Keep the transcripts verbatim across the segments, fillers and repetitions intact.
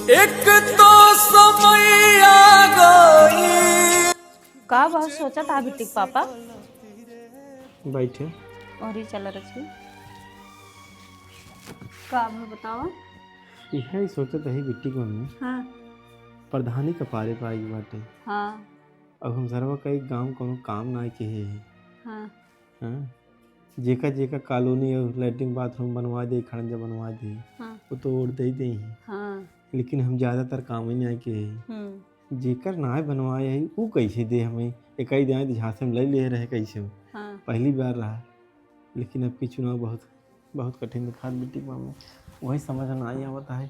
एक तो समैया गई। का बहुत सोचत हा बिट्टी के पापा? बैठे। और ये चला रखी। का अब बतावा? यही सोचत हई बिट्टी के मम्मी। हाँ। प्रधानी कपारे पे आई बाटे। हाँ। अब हम सरवा कई गाँव कौनो काम ना किहे हैं। हाँ। हाँ। जेका जेका कॉलोनी और लैट्रिन बाथरूम बनवा दे, खड़ंजा बनवा दे, हाँ। वो तो ओढ़ दे दे ही। हाँ। लेकिन हम ज्यादातर काम ही ना किहे हैं। हम्म। जेकर नाय बनवाए है, ऊ कैसे दे हमें? एकाई दे आए तो झांसे में ले ले रहे कैसे हो? हाँ। पहली बार रहा, लेकिन अब की चुनाव बहुत, बहुत कठिन दिखात बिट्टी के मामला। वही समझ ना आई आवत है।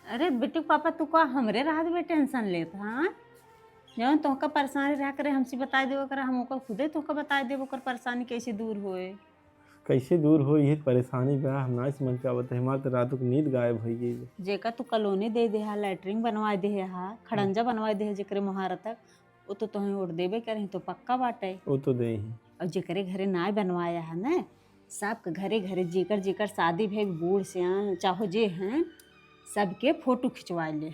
अरे बिट्टी के पापा, तू का हमरे रहत में टेंशन लेत, हाँ? जौन तोहका परेशानी रहा करे, हमसे बताई देबो करे, हम ओकर खुदे तोहका बताई देबो, ओकर परेशानी कैसे दूर होए। कैसे दूर हो ये परेशानी बा, हम नाय समझ पावत है। हमार तो रातों की नींद गायब हो गई। जेका तू कॉलोनी दे दे हा, लैट्रिन बनवा दे हा, खड़ंजा बनवा दे हा, जेकरे मुहारा तक, वो तो तोहें ओढ़ देबे करही, तो पक्का बाटे। वो तो दे ही। और जेकरे घरे नाय बनवाया है ना, सबके घरे घरे जेकर जेकर शादी भे, बूढ़ सियान चाहो जे हैं, सबके फोटो खिंचवा ले।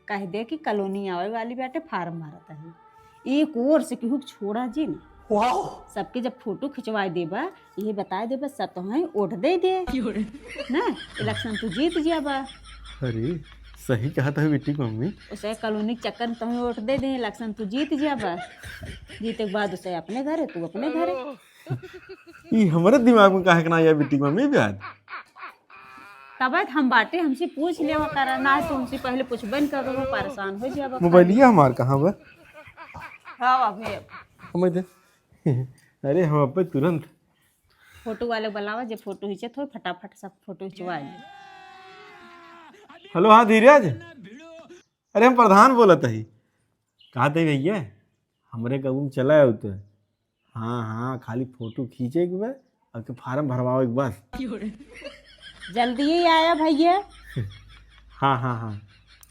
कह दे कि कॉलोनी आवे वाली बाटे, फार्म भरत है। एक ओर से केहू के छोड़ा जी ने। वाह! सबके जब फोटो खिंचवाए देबा, ये बताए देबा, सब तो हैं ओट दे दे। ना, इलेक्शन तू जीत जाबा। अरे, सही कहत है बिट्टी के मम्मी। उसे कॉलोनी के चक्कर में तो हैं ओट दे दे, इलेक्शन तू जीत जाबा। जीते के बाद उसे अपने घरे, तू अपने घरे। ई हमरे दिमाग में काहे के ना आया बिट्टी के मम्मी ब्याज? तब हम बाटे, हमसे पूछ लेवा करा, ना तो हमसे पहले पूछबे न करो, परेशान हो जाबा। मोबाइलिया हमार कहाँ बा? हाँ, अबे। हमें दे। अरे, हम अबे तुरंत। फोटो वाले बुलावा, जे फोटो खींचत हो, फटाफट सब फोटो खिंचवा ले। हेलो, हाँ धीरज। अरे, हम प्रधान बोलत हई। कहा थे भैया, हमरे काबू में चला आउ तो। हाँ, हाँ, खाली फोटो खींचे के बा, और के फार्म भरवावे के बस। जल्दी ही आया भैया। हाँ, हाँ, हाँ,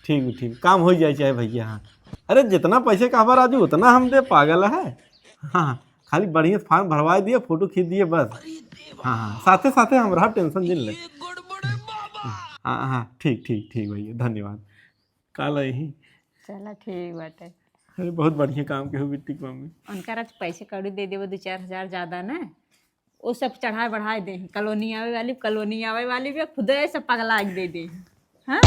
ठीक, ठीक, काम हो जाए चाहे भैया। हाँ, अरे, जितना पैसे कहबा राजू, उतना हम दे, पागल है। हाँ, हाँ, खाली बढ़िया से फार्म भरवा दिए, फोटो खींच दिए बस। हाँ, हाँ, साथे साथे हम रहा, टेंशन जिन ले। हाँ, हाँ, ठीक, ठीक, ठीक भैया, धन्यवाद। काल आई ही। चला, ठीक बाटे। अरे, बहुत बढ़िया काम के हो बिट्टी के मम्मी। उनका रख पैसे कौड़ी दे देबो, दो चार हजार ज्यादा ना, वो सब चढ़ाए बढ़ाए दे, कॉलोनी आवे वाली, कॉलोनी आवे वाली भी खुदे सब पगला के दे दे। हाँ?